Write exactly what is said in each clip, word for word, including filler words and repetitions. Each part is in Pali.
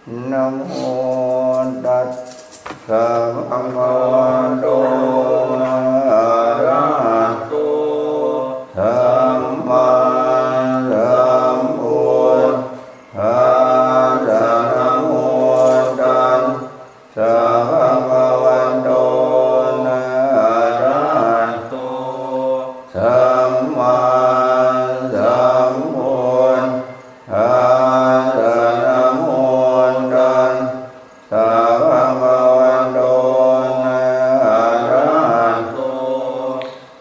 Namo tassa bhagavato arahato sammāsambuddhassa. Namo tassa bhagavato arahato sammāsambuddhassa. Namo tassa bhagavato arahato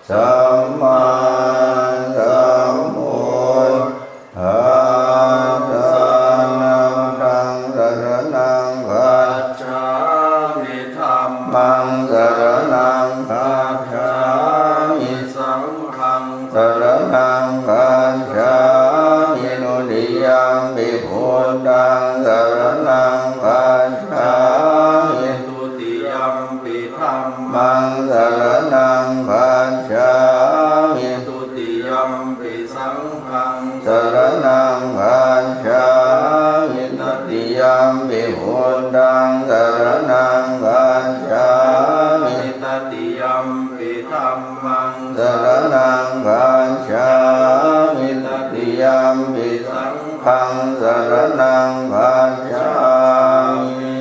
sammāsambuddhassa. Buddhaṃ saraṇaṃ gacchāmi. Dhammaṃ saraṇaṃ gacchāmi. Saṅghaṃ saraṇaṃ gacchāmi. Dutiyampi buddhaṃ saraṇaṃ gacchāmi. Dutiyampi dhammaṃ saraṇaṃ gacchāmi. Dutiyampi saṅghaṃ saraṇaṃ gacchāmi. Tatiyampi buddhaṃ saraṇaṃ gacchāmi. Tatiyampi dhammaṃ saraṇaṃ gacchāmi. Tatiyampi saṅghaṃ saraṇaṃ gacchāmi.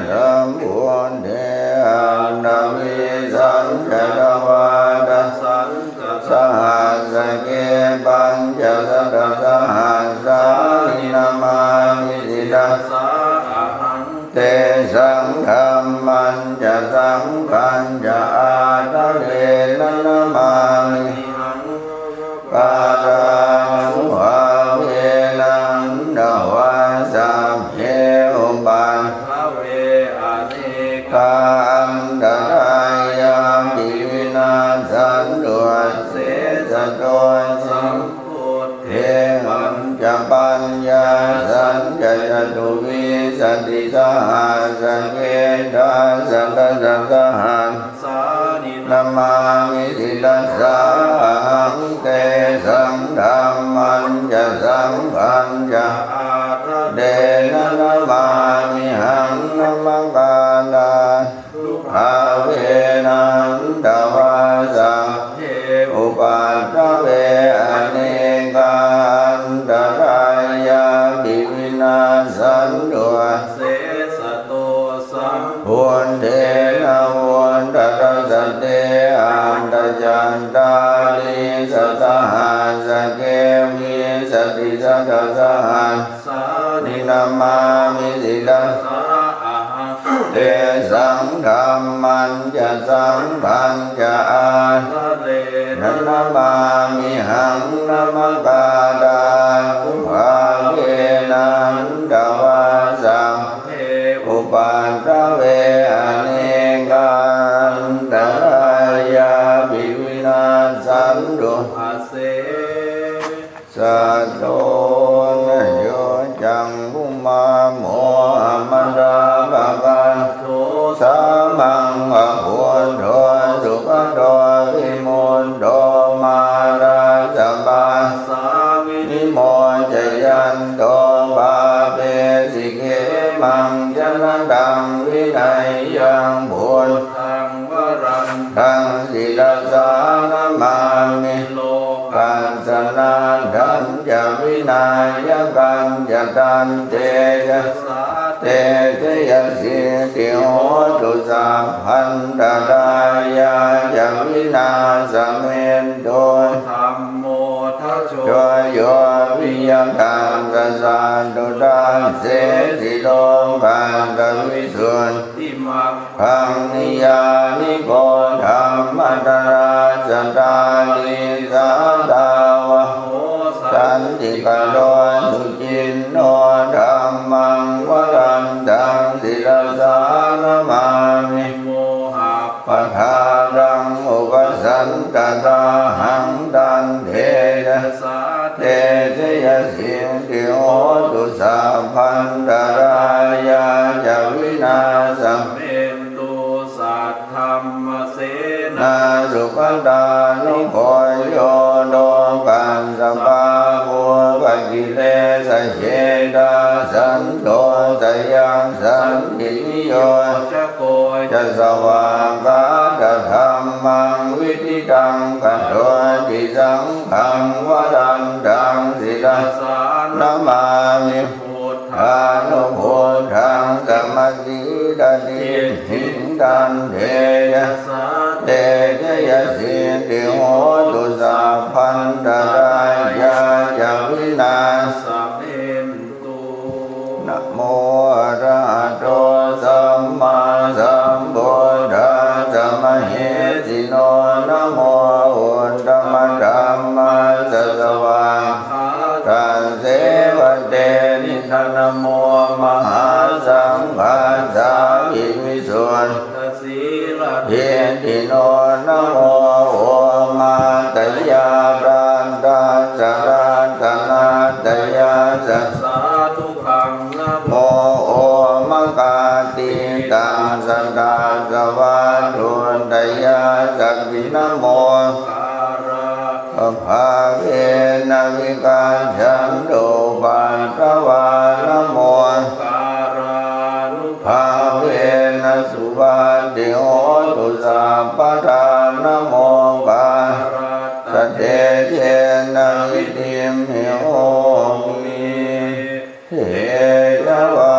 Sambuddhe aṭṭhavīsañca dvādasañca sahassake pañcasatasahassāni namāmi sirasā ahaṃ. Tesaṃ dhammañca saṅghañca ādarena namāmihaṃ. Namakārānubhāvena hantvā sabbe upaddave anekā antarāyāpi vinassantu asesato. Sambuddhe pañcapaññāsañca catuvīsatisahassake dasasatasahassāni namāmi sirasā ahaṃ. Tesaṃ dhammañca saṅghañca ādarena namāmihaṃ. Namakārā nubhāvena hantvā sabbe upaddave anekā antarāyāpi vinassantu asesato. Sambuddhe navuttarasate aṭṭhacattāḷīsasahassake vīsatisatasahassāni namāmi sirasā ahaṃ. Tesaṃ dhammañca saṅghañca ādarena namāmihaṃ. Namakārānubhāvena hantvā sabbe upaddave anekā antarāyāpi vinassantu ase sato. Yo cakkhumā mohamalāpakaṭṭho sāmaṃ va buddho sugato vimutto mārassa pāsā vinimocayanto pāpesi khemaṃ janataṃ vineyyaṃ. Buddhaṃ varan taṃ sirasā namāmi lokassa nāthañca vināyakañca. Tantejasā te jayasiddhi hotu sabbantarāyā ca vināsamentu. Dhammo dhajo yo viya tassa satthu dassesi lokassa visuddhimag gaṃ. Niyyāniko dhammadharassa dhārī sātāvaho santikaro suciṇṇo. Dhammaṃ varantaṃ sirasā namāmi mohappadālaṃ upasantadāhaṃ. Tantejasā te jayasiddhi hotu sabbantarāyā ca vināsamentu. Saddhammasenā sugatānugo yo lokassa pāpūpakilesajetā santo sayaṃ santiniyojako ca svākkhātadhammaṃ viditaṃ karoti saṅghaṃ varantaṃ sirasā namāmi buddhānubuddhaṃ samasīladiṭṭhiṃ tantejasā te jayasiddhi hotu sabbantarāyā ca vināsamentu. Namo arahato sammāsambuddhassa mahesino. Namo uttamadhammassa svākkhātasseva tenidha. Namo mahāsaṅghassāpi visuddhasīladiṭṭhino. Namo omātyāraddhassa ratanattayassa sādhukaṃ. Namo omakātītassa tassa vatthuttayassapi. Namo kārābhāvena vigacchantu upaddavā. Namo kārānubhāvena suvatthi hotu sabbadā. Namo kārassa tejena vidhimhi homi tejavā.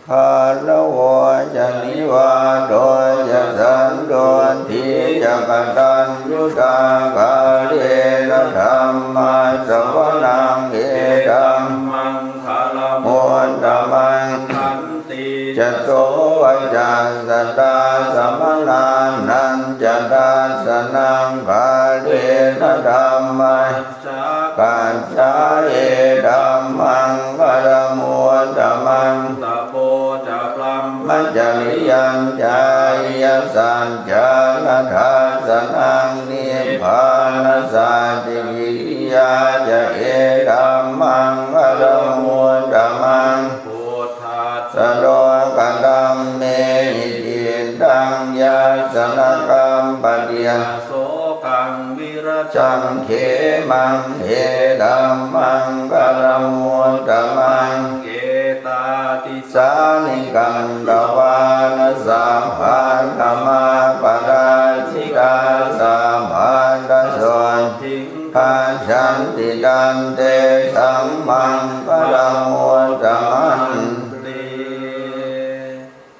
Gāravo ca nivāto ca santuṭṭhī ca kataññutā kālena dhammassavanaṃ etammaṅgalamuttamaṃ. Khantī ca sovacassatā samaṇānañca dassanaṃ kālena dhamma sākacchā etammaṅgalamuttamaṃ. Tapo ca brahmacariyañca ariyasaccāna dassanaṃ nibbānasacchikiriyā ca etammaṅgalamuttamaṃ. Phuṭṭhassa lokadhammehi cittaṃ yassa na kampati asokaṃ virajaṃ khemaṃ etammaṅgalamuttamaṃ. Etādisāni katvāna sabbatthamaparājitā sabbattha sotthiṃ gacchanti tantesaṃ maṅgalamuttamanti.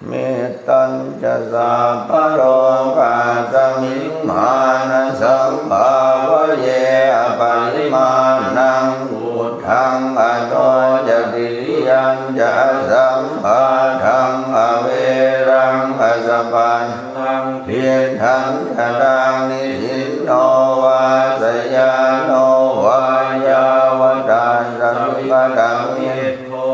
Mettañca sabbalokasmiṃ mānasambhāvaye aparimāṇaṃ uddhaṃ adho ca tiriyañca asambādhaṃ averaṃ asapattaṃ. Tiṭṭhañcaraṃ nisinno vā sayāno vā yāvatassa vigatamiddho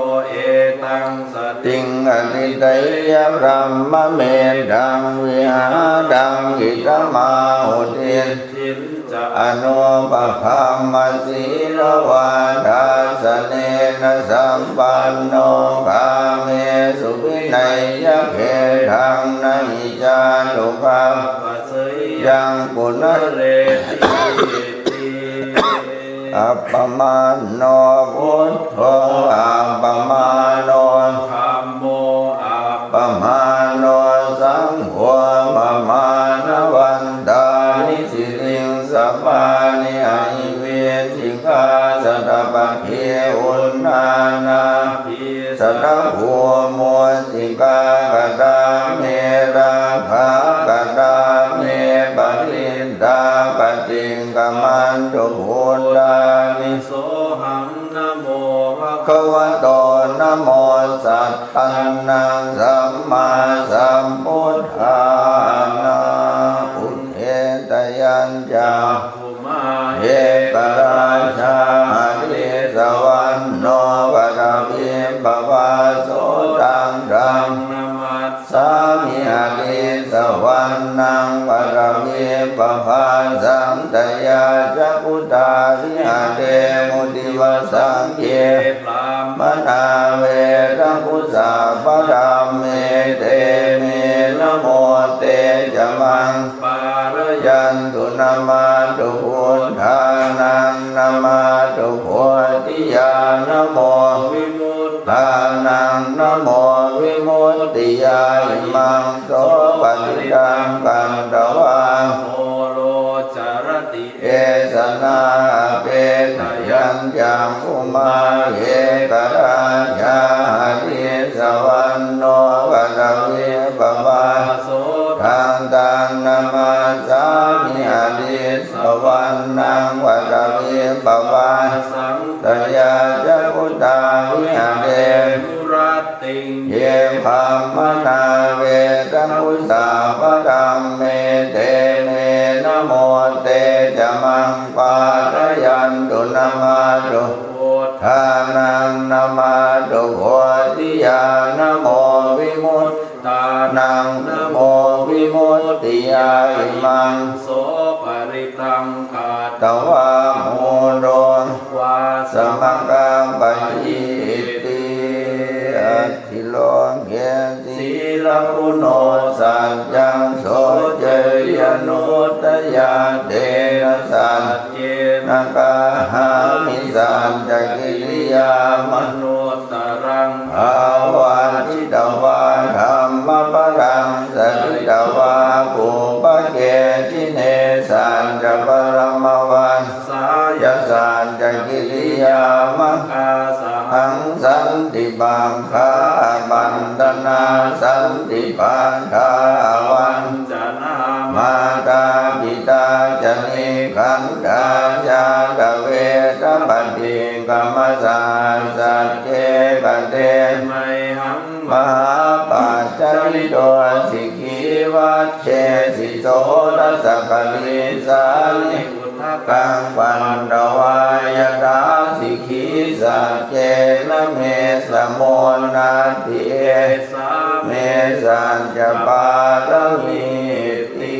etaṃ satiṃ adhiṭṭheyya brahmametaṃ vihāraṃ idhamāhu. Diṭṭhiñca anupagamma sīlavā dassanena sampanno kāmesu vineyya gedhaṃ na hi jātu gabbhaseyyaṃ punaretīti. Appamāṇo buddho appamāṇo dhammo appamāṇo saṅgho pamāṇavantāni siriṃsapāni ahi vicchikā satapadī uṇṇānā bhī satabhū mūsikā. Katā me rakkhā katā me parittā paṭikkamantu bhūtāni. Sohaṃ namo bhagavato namo sattannaṃ sammāsambuddhānaṃ. Udetayañca mā ekarājā harissavaṇṇo paṭhavippabhāso taṃ taṃ namassāmi harissavaṇṇaṃ paṭhavippabhāsaṃ. Tayajja guttā viharemu divasaṃ ye brāhmaṇā vedagu sabbadhamme te me namo te ca maṃ pālayantu. Namatthu buddhānaṃ namatthu bodhiyā namo vimuttānaṃ Namo vimuttiyā imaṃ so parittaṃ katvā, moro carati esanā. Apetayañcakkhumā ekarājā harissavaṇṇo paṭhavippavā, so taṃ taṃ namassāmi harissavaṇṇaṃ paṭhavippavāsaṃ. Tayajja guttā viharemu rattiṃ, ye brāhmaṇā vedagu sabbadhamme, te me namo te ca maṃ pālayantu. Namatthu buddhānaṃ, namatthu bodhiyā, namo vimut tānaṃ, namo vimuttiyā imaṃ so parittaṃ katvā, moro vāsamakappayīti. Atthi loke sīlaguṇo saccaṃ, soceyyanuddayā, tena sac cena kāhāmi saccakiriyā, manuttaraṃ āvajjitvā dhammabalaṃ saritvā, pubbake jine saccabalamavassāya, saccakiriyā makāsahaṃ santi pakkhā abandhanā, santi pattā avañ canā, mātā pitā ca nikkhantā, jātaveda paṭikkama. Saha sacce kate mayhaṃ mahāpajjalito, sikhī vajjesi soḷasa karīsāni, udakaṃ patvā yathā sikhī, saccena me samo natthi, esā me saccapāramīti.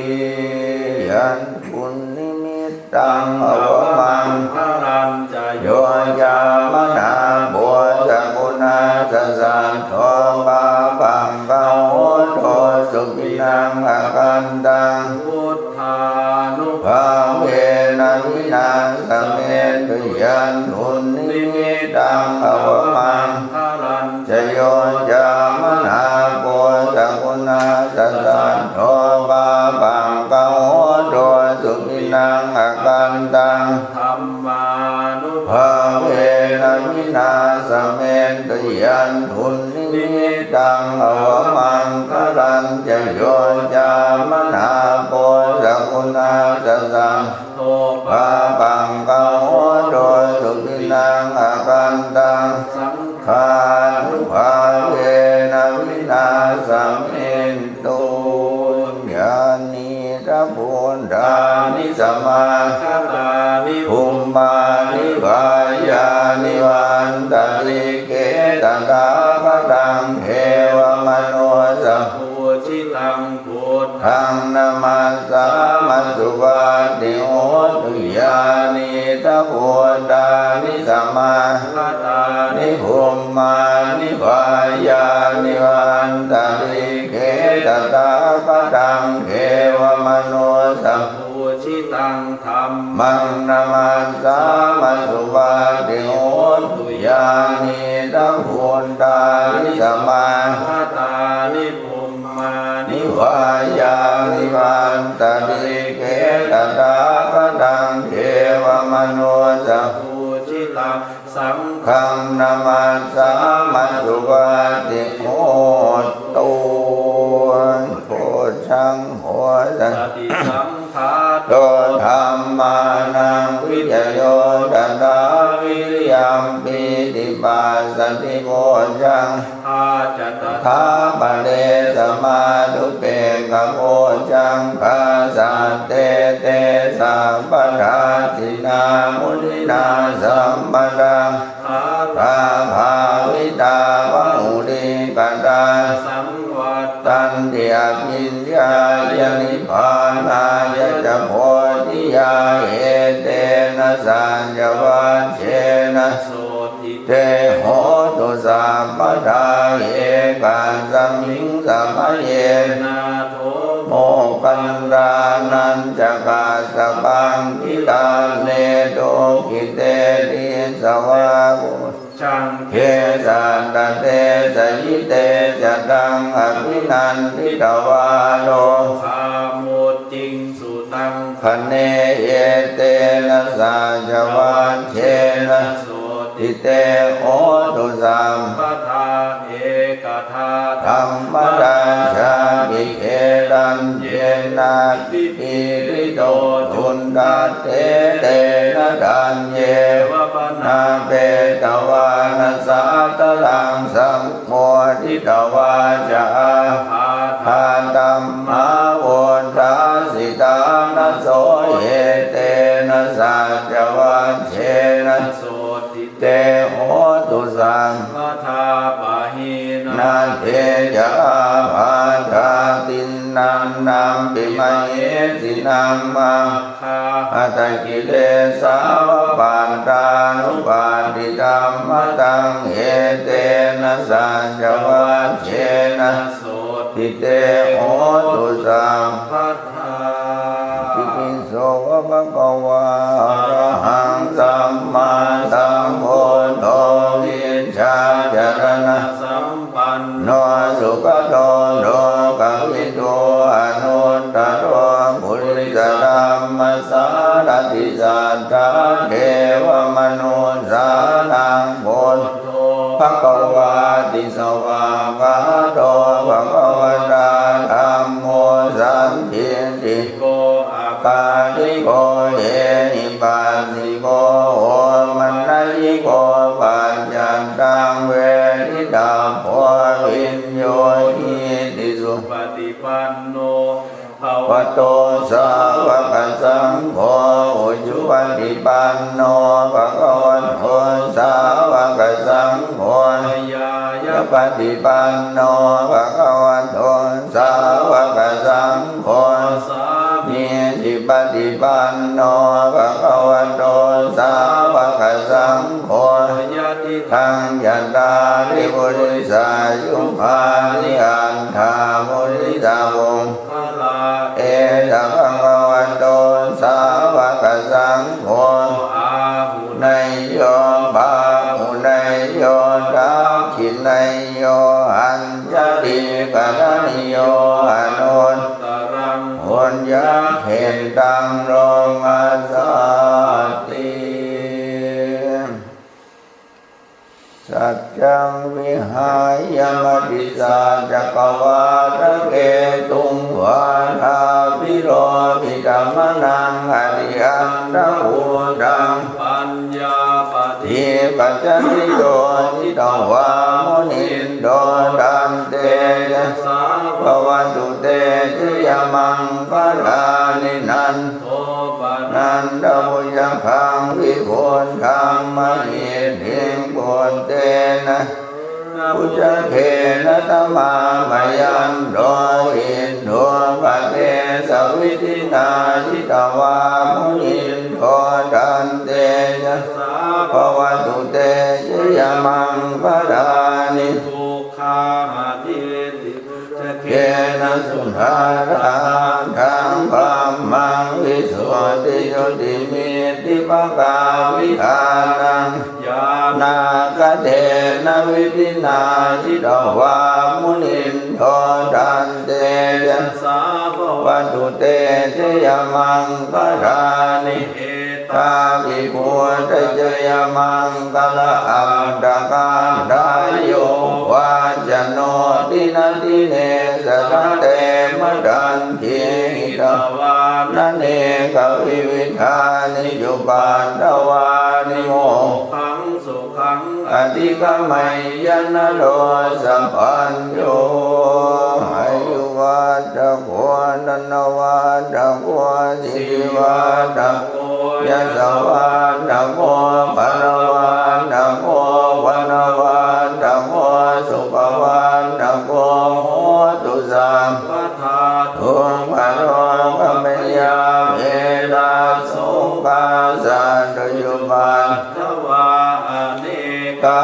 Yaṃ dunnimittaṃ avamaṅgalañca, yo cāmanāpo sakuṇassa saddo, pāpaggaho dussupinaṃ akantaṃ, buddhānubhāvena vināsamentu. Yaṃ dunnimittaṃ avamaṅgalañca, yo cāmanāpo sakuṇassa saddo, pāpaggaho dussupinaṃ akantaṃ, dhammānubhāvena vināsamentu. Yaṃ dunnimittaṃ avamaṅgalañca, yo cāmanāpo sakuṇassa saddo, pāpaggaho dussupinaṃ akantaṃ, saṅghānubhāvena vināsamentu. Yānīdha bhūtāni samāgatāni, bhummāni vā yāni va antalikkhe, tathāgataṃ devamanussapūjitaṃ, buddhaṃ namassāma suvatthi hotu. Yānīdha bhūtāni samāgatāni, bhummāni vā yāni va antalikkhe, tathāgataṃ devamanussapūjitaṃ, dhammaṃ namassāma suvatthi hotu. Yānīdha bhūtāni samāgatāni, bhummāni vā yāni va antalikkhe, tathāgataṃ devamanussapūjitaṃ, saṅghaṃ namassāma suvatthi hotu. Bojjhaṅgo satisaṅkhāto, dhammānaṃ vicayo tathā, viriyampītipassaddhi bojjhaṅgā ca tathāpare, samādhupekkhabojjhaṅgā, sattete sabbadā, dhinā muninā sammadakkhātā, bhāvitā bahulīkatā, saṃvattanti abhiññāya nibbānāya ca bodhiyā. Etena saccavajjena sotthi te hotu sabbadā. Ekasmiṃ samaye nātho moggallānañca kassapaṃ, gilāne dukkhite disvā Saṅghe satta desayi te sataṃ abhinanditvā rogā mucciṃsu. Taṃ khaṇe etena saccavajjena sotthi te hotu sabbadā. Ekadā dhammarājāpi gelaññenābhipīḷito, Cundattherena taññeva bhaṇāpetvāna sādaraṃ, sammoditvā ca ābādhā tamhā vuṭṭhāsi ṭhānaso. Etena saccavajjena sotthi te hotu sabbadā. Pahīnā te ca ābādhā tiṇṇannampi mahesinaṃ, maggāhatakilesāva pattānuppattidhammataṃ. Etena saccavajjena sotthi te hotu sabbadā. Itipi so bhagavā arahaṃ sammāsambuddho vijjācaraṇasampanno sugato lokavidū anuttaro purisadammasārathi satthā devamanussānaṃ buddho bhagavāti. Svākkhāto bhagavatā dhammo sandiṭṭhiko akāliko ehipassiko opanayiko paccattaṃ veditabbo viññūhīti. Supaṭipanno bhagavato sāvakasaṅgho, ujupaṭipanno bhagavato sāvakasaṅgho, ñāyapaṭipanno bhagavato sāvakasaṅgho, sāmīcipaṭipanno bhagavato sāvakasaṅgho, yadidaṃ cattāri purisayugāni aṭṭha purisapuggalā, esa bhagavato sāvakasaṅgho, āhuneyyo pāhuneyyo dakkhiṇeyyo añjalikaraṇīyo anuttaraṃ puññakkhettaṃ lokassāti. Saccaṃ vihāya matisaccakavādaketuṃ vādābhiropitamanaṃ atiandhabhūtaṃ paññāpadīpajalito jitavā munindo tantejasā bhavatu te jayamaṅgalāni. Nan dopanandabhujagaṃ vibudhaṃ mahiddhiṃ puttena therabhujagena damāpayanto iddhūpadesavidhinā jitavā munindo tantejasā bhavatu te jayamaṅgalāni. Duggāhadiṭṭhi bhujagena sudaṭṭhahatthaṃ brahmaṃ visuddhijutimiddhibakābhidhānaṃ ñāṇāgadena vidhinā jitavā munindo tantejasā bhavatu te jayamaṅgalāni. Etāpi buddhajayamaṅgalaaṭṭhagāthā yo vācano dinadine sarate matandī hitvānanekavividhāni cupaddavāni mokkhaṃ sukhaṃ adhigameyya naro sapañño. Āyuvaḍḍhako dhanavaḍḍhako sirivaḍḍhako yasavaḍḍhako balavaḍḍhako vaṇṇavaḍḍhako sukhavaḍḍhako hotu sabbadā. Dukkharogabhayā verā sokā sattu cupaddavā anekā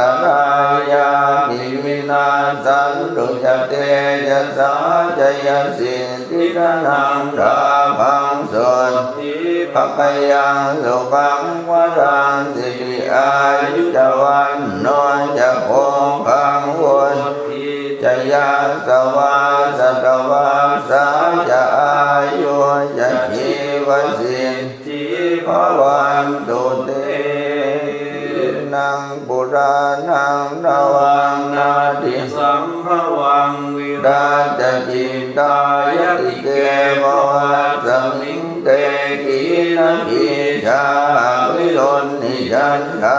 antarāyāpi vinassantu ca tejasā. Jayasiddhi dhanaṃ lābhaṃ sotthi bhāgyaṃ sukhaṃ balaṃ siri āyu ca vaṇṇo ca bhogaṃ vuḍḍhī ca yasavā satavassā ca āyū ca jīvasiddhī bhavantu te. Purāṇaṃ navaṃ natthi sambhavaṃ virattacittāyatike bhavasmiṃ te khīṇabījā aviruḷhichandā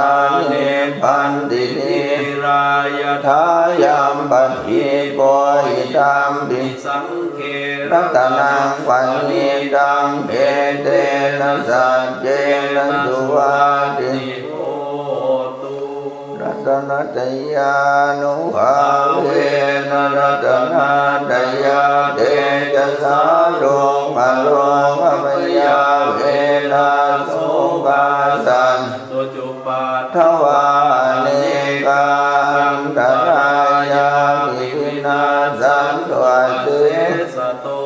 nibbanti dhīrā yathāyampadīpo idampi saṅghe ratanaṃ paṇītaṃ etena saccena suvatthi hotu. Ratanattayānubhāvena ratanattayatejasā dukkharogabhayā verā sokā sattu cupaddavā anekā antarāyāpi vinassantu asesato.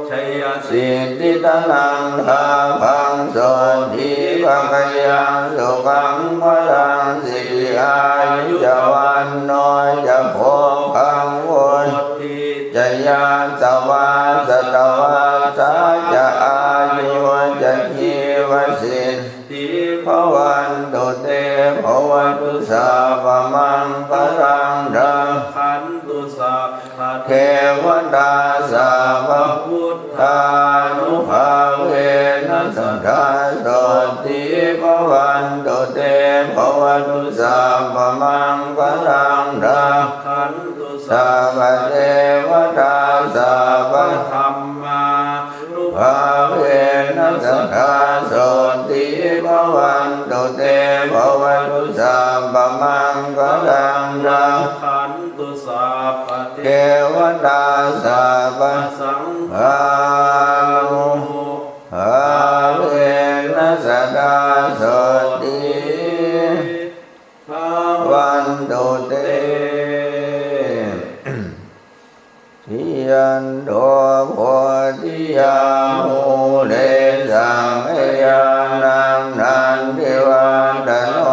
Jayasiddhi dhanaṃ lābhaṃ sotthi bhāgyaṃ sukhaṃ balaṃ siri āyu ca vaṇṇo ca bhogaṃ vuḍḍhī ca yasavā satavassā ca āyū ca jīvasiddhī bhavantu te. Bhavatu sabbamaṅgalaṃ rakkhantu sabbadevatā sabbabuddhānubhāvena sadā sotthī bhavantu te. Bhavatu sabbamaṅgalaṃ rakkhantu sabbadevatā sabbadhammā nubhāvena sadā sotthī bhavantu te. Bhavatu sabbamaṅgalaṃ rakkhantu sabbadevatā sabbasaṅghānubhāvena sadā sotthī bhavantu te. Jayanto bodhiyā mūle sakyānaṃ nandivaḍḍhano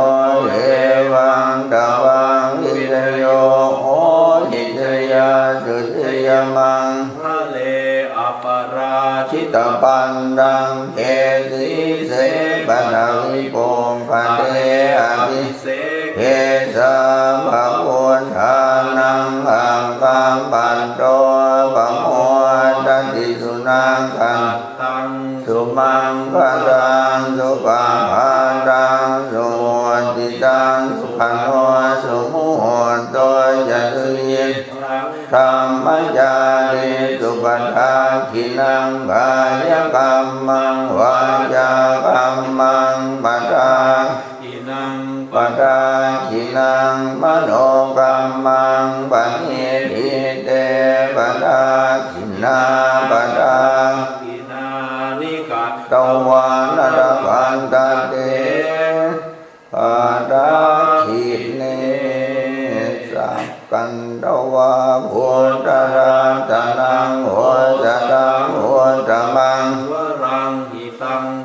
evaṃ tvaṃ vijayo hohi jayassu jayamaṅgale aparājitapallaṅke sīse paṭhavipokkhare abhi seke sabbabuddhānaṃ aggappatto pamodati. Sunakkhattaṃ sumaṅgalaṃ supabhātaṃ suhuṭṭhitaṃ sukhaṇo sumuhutto ca suyiṭṭhaṃ brahmacārisu padakkhiṇaṃ kāyakammaṃ vācākammaṃ padak khiṇaṃ padakkhiṇaṃ manokammaṃ paṇidhī te padakkhiṇā padakkhiṇāni katvāna labhantatthe padakkhiṇe. Sakkatvā buddharatanaṃ osathaṃ uttamaṃ varaṃ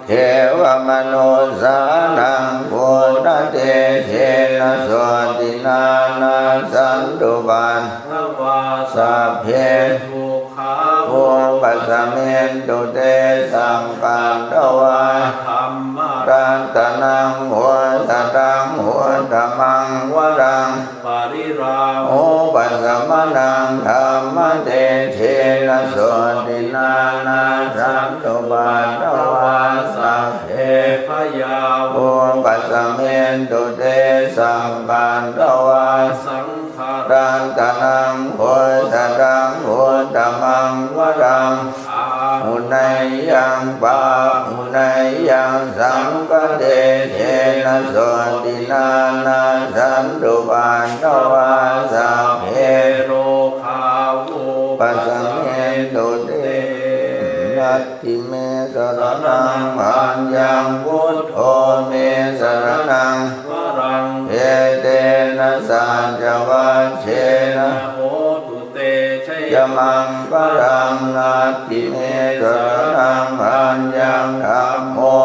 devamanussānaṃ buddhatejena sotthinā nassantupaddavā sabbe dukkhā vūpasamentu te. Sakkatvā dhammaratanaṃ osathaṃ uttamaṃ varaṃ pariḷāhūpasamanaṃ dhammatejena sotthinā nassantupaddavā sabbe bhayā vūpasamentu te. Sakkatvā saṅgharatanaṃ osathaṃ uttamaṃ varaṃ āhuneyyaṃ pāhuneyyaṃ saṅghatejena sotthinā nassantupaddavā sabbe rogā vūpasamentu te. Natthi me saraṇaṃ aññaṃ buddho me saraṇaṃ varaṃ etena saccavajjena hotu te jayamaṅgalaṃ. Natthi me saraṇaṃ aññaṃ dhammo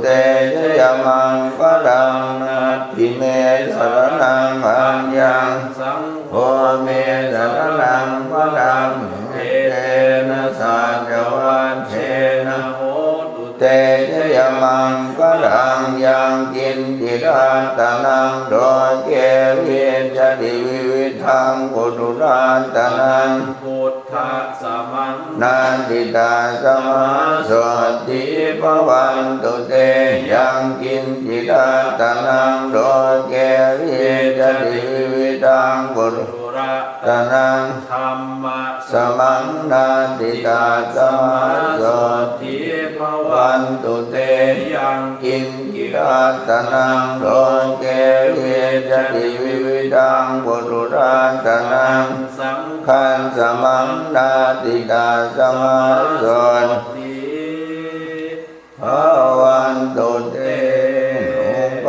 te jayamaṅgalaṃ. Natthi me saraṇaṃ aññaṃ, saṅgho me saraṇaṃ varaṃ, etena saccavajjena hotu te jayamaṅgalaṃ. Yaṅkiñci ratanaṃ loke vijjati vividhaṃ puthu, ratanaṃ buddhasamaṃ natthi, tasmā sotthī bhavantu te. Yaṅkiñci ratanaṃ loke vijjati vividhaṃ puthu, ratanaṃ dhammasamaṃ natthi, tasmā sotthī bhavantu te. Yaṅkiñci ratanaṃ loke vijjati vividhaṃ puthu, ratanaṃ saṅghasamaṃ natthi, tasmā sotthī bhavantu te.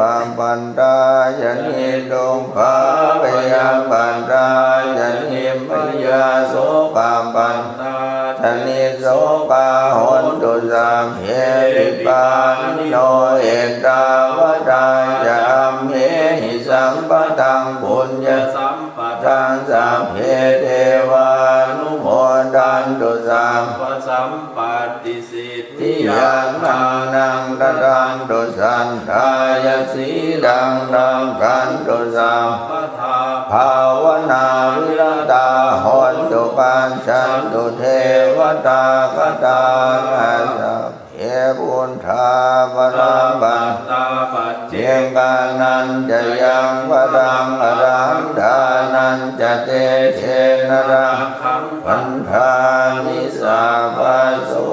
Dukkhappattā ca niddukkhā, bhayappattā ca nibbhayā, sokappattā ca nissokā, hontu sabbepi pāṇino. Ettāvatā ca amhehi sambhataṃ puññasampadaṃ, sabbe devānumodantu sabbasampattisiddhiyā. Dānaṃ dadantu saddhāya, sīlaṃ rakkhantu sabbadā, bhāvanābhiratā hontu, gacchantu devatāgatā. Sabbe buddhā balappattā, paccekānañca yaṃ balaṃ, arahantānañca tejena, rakkhaṃ bandhāmi sabbaso.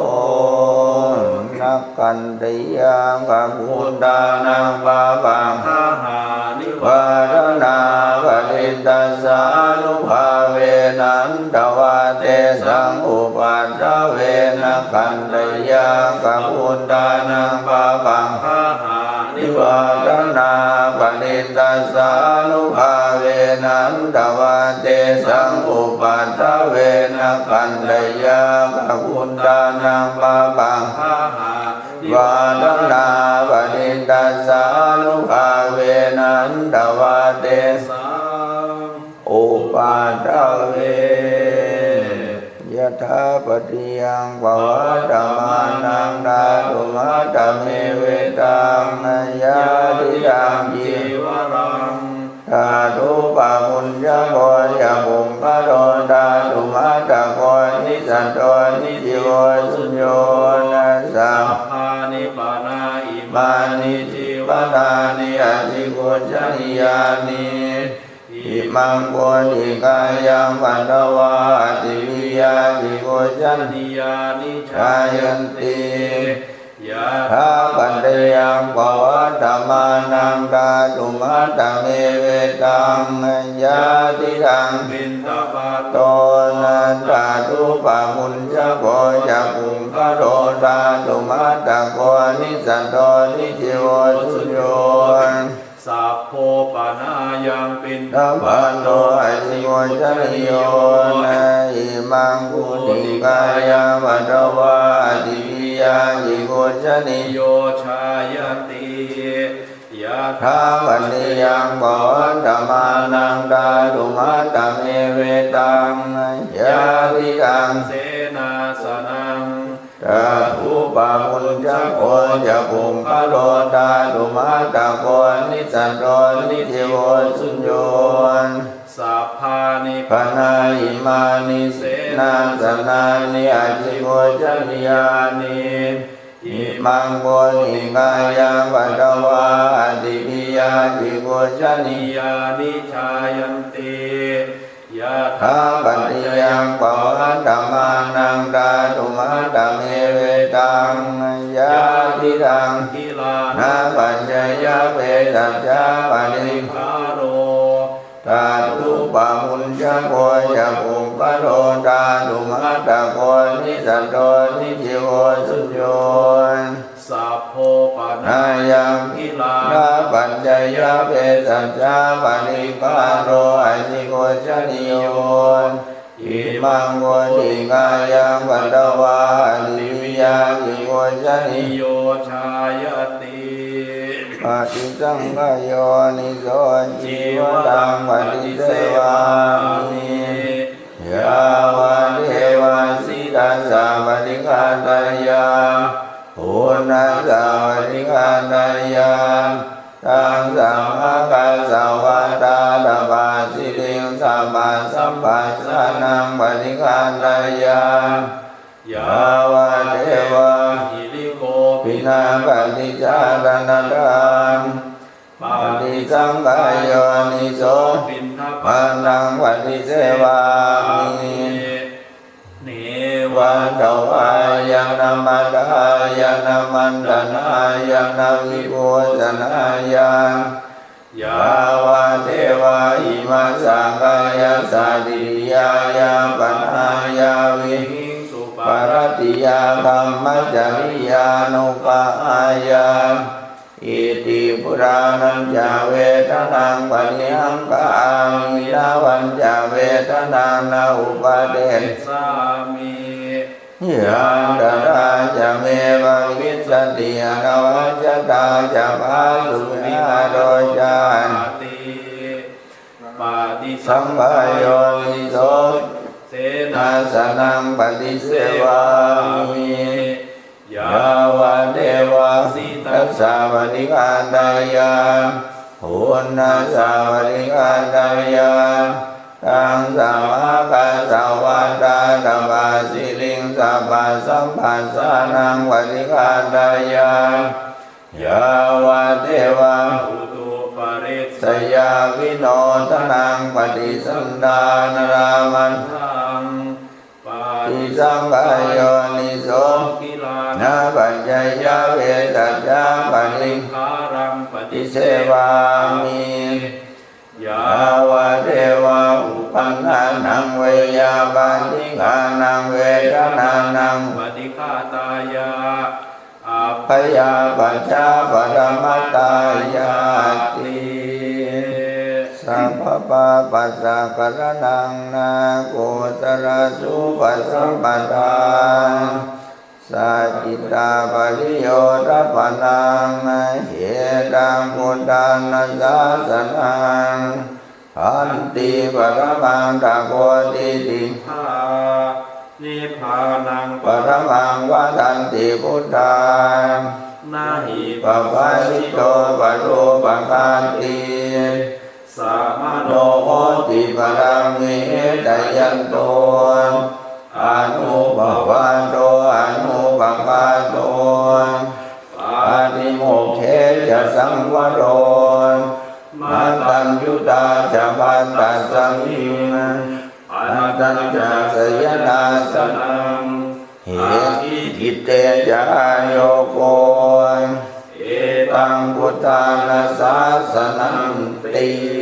Nakkhatteyyaṃ bhūtānaṃ pāpaggahanivāraṇā, parittassānubhāvena hantvā tesaṃ upaddave. Nakkhatteyyaṃ bhūtānaṃ pāpaggahanivāraṇā, parittassānubhāvena hantvā tesaṃ upaddave. Nakkhatteyyaṃ bhūtānaṃ pāpaggaha vāraṇā, parittassānubhāvena hantvā tesaṃ upaddave. Yathāpatiyaṃ pavattamānaṃ, thātumattamevetaṃ. Yadidaṃ cīvaraṃ dhātupapuñcako, ca puggalo dhātumattako, nissatto nijjīvo suñño. Sabbāni pana imāni jīvanaṃ ajigucchanīyāni, imaṃ pūtikāyaṃ patvā ativiya jigucchanīyāni jāyanti. Yathāpatiyaṃ pavattamānaṃ dhātumattamevetaṃ. Yadidaṃ piṇḍapāto dhātupapuñcako, ca puggalo dhātumattako, nissatto nijjīvo suñño. Sabbo panāyaṃ piṇḍapāto ajigucchanīyo, imaṃ pūtikāyaṃ patvā ativiya jigucchanīyo jāyati. Yathāpatiyaṃ pavattamānaṃ dhātumattamevetaṃ. Yadidaṃ senāsanaṃ dhātupapuñcako, ca puggalo dhātumattako, nissatto nijjīvo suñño. Sabbāni pana imāni senāsanāni ajigucchanīyāni, imaṃ pūtikāyaṃ patvā ativiya jigucchanīyāni jāyanti. Yathāpatiyaṃ pavattamānaṃ dhātumattamevetaṃ. Yadidaṃ gilānapaccayabhesajjaparikkhāro dhātupapuñcako, ca puggalo dhātumattako, nissatto nijjīvo suñño. Sabbo panāyaṃ gilānapaccayabhesajjaparikkhāro ajigucchanīyo, imaṃ koṭiṃ kāyaṃ patvā ativiya vivucchati yo cāyati. Paṭisaṅkhā yoniso cīvaraṃ paṭisevāmi yāvadeva sītassa paṭighātāya uṇhassa paṭighātāya taṃ samākassa vātātapasiriṃ sabbasamphassānaṃ paṭighātāya yāvadeva hirikopinapaṭicchādanatthaṃ. Paṭisaṅkhā yoniso piṇḍapātaṃ paṭisevāmi neva davāya na madāya na maṇḍanāya na vibhūsanāya yāvadeva imassa kāyassa ṭhitiyā yāpanāya vihiṃsuparatiyā brahmacariyānuggahāya iti purāṇañca vedanaṃ paṭihaṅkhāmi navañca vedanaṃ na uppādessāmi. Yātrā ca me bhavissati anavajjatā ca phāsuvihāro cāti. Paṭisaṅkhā yoniso senāsanaṃ paṭisevāmi yāvadeva sītassa paṭighātāya uṇhassa paṭighātāya taṃ samākassa vātātapasiriṃ sabbasamphassānaṃ paṭighātāya yāvadeva utuparissayavinodanaṃ paṭisallānārāmatthaṃ. Paṭisaṅkhā yoniso gilānapaccayavesajjaparikkhāraṃ paṭisevāmi yāvadeva uppannānaṃ veyyābādhikānaṃ vedanānaṃ paṭighātāya abyāpajjhaparamatāyāti. Sabbapāpassa karaṇaṃ nakusalassupasampadā sacittapariyodapanaṃ etaṃ buddhāna sāsanaṃ khanti paramaṃ tapo tiṭṭhitā nibbānaṃ paramaṃ vadanti buddhā na hi pabbajito parūpaghāti samaṇo hoti paraṃ vihecayanto anuppavādo anupaghāto pātimokkhe ca saṃvaro mataññutā ca pattassa miṃ padañca sayanāsanaṃ aggi citte ca āyogo etaṃ buddhāna sāsananti.